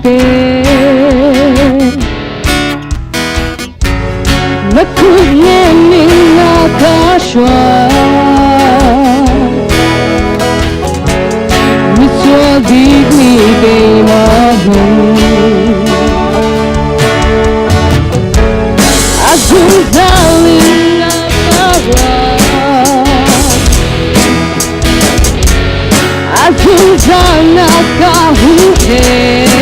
te Na kut nem in na ka hruai Misual bik mi keimah hmanh A zungzal in na ka ruah A zungzal na ka huhphenh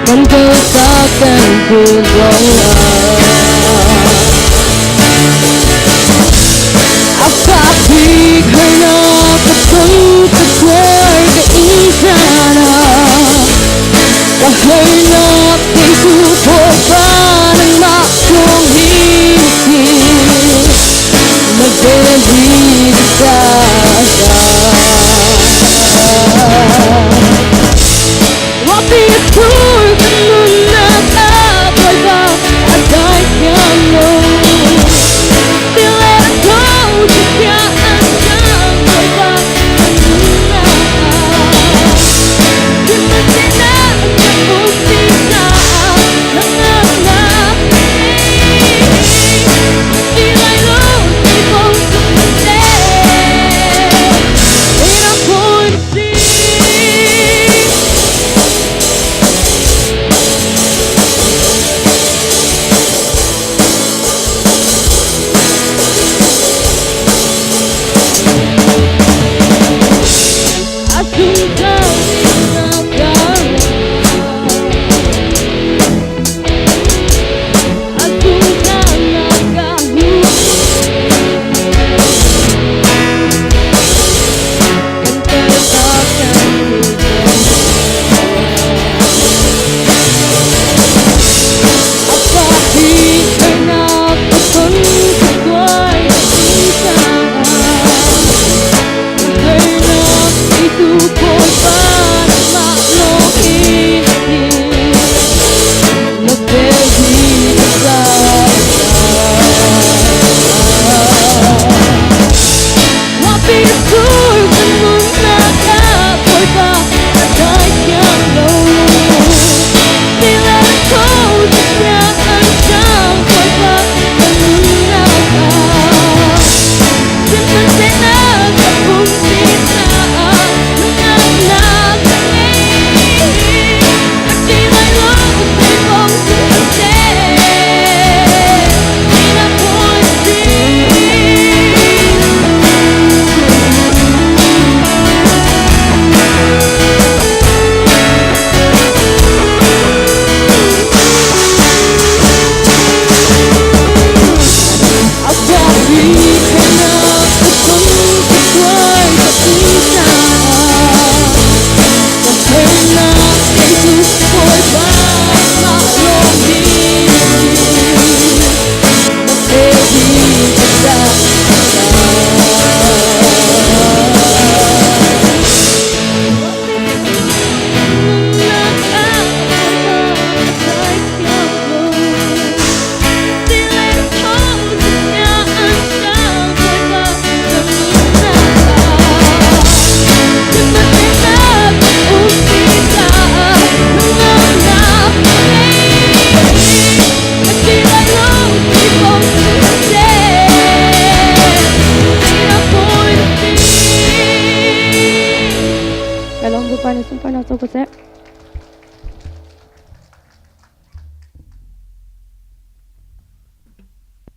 Kan kaltak kan ti zong ah A fak bik harnak ka ton ka tuar ka ing caan ah ka harnak teitu Bawipa nangmah thawng hi na si na vel hi ka caah Wapi sur ka nunnak ah Bawipa a dai thiam lo Tile a tho chiah an cang Bawipa ka nunnak ah Sihmanhsehlaw ka umpi caah hnangamnak ka ngei Ti lai lo ti ko sihmanhseh Ina point si.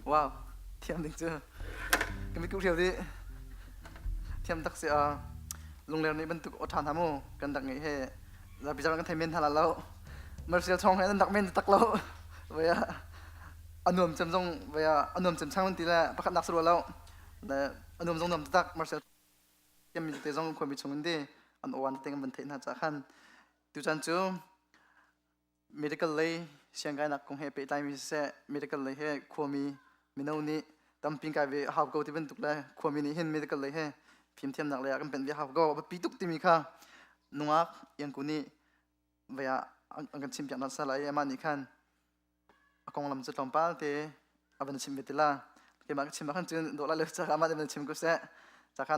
Wow, thiam ding cu. Kami ku hriau di. Thiam tak si a. Lungler nih bantuk aw ṭha hna mu kan rak ngeih he zapi zaran kan thei men hna la lo. Marsial chong he nan rak men tak lo. Vaya anuam cem zong vaya anuam cem chang ti le pakhat nak sarua lo. Le anuam zong nuam tak Marsial thiam mi te zong khuami chung in di an awan te kan van theih hna ca khan tuchan cu medical lei siangkainak kong he pehtlaimi siseh medical lei he khuami mino nih tampi kai ve hau ko ti bantuk le khuami nih hin medical lei he fimthiamnak lei ah kan penh ve hau ko a pi tuk timi kha nungak iangku nih vei ah an kan chimpiak na sa lai amah nih khan a konglam cu tlawmpal te a van chim ve ti la keimah ka chim ah khan cun dawh la le ca amah nih van chim ko seh.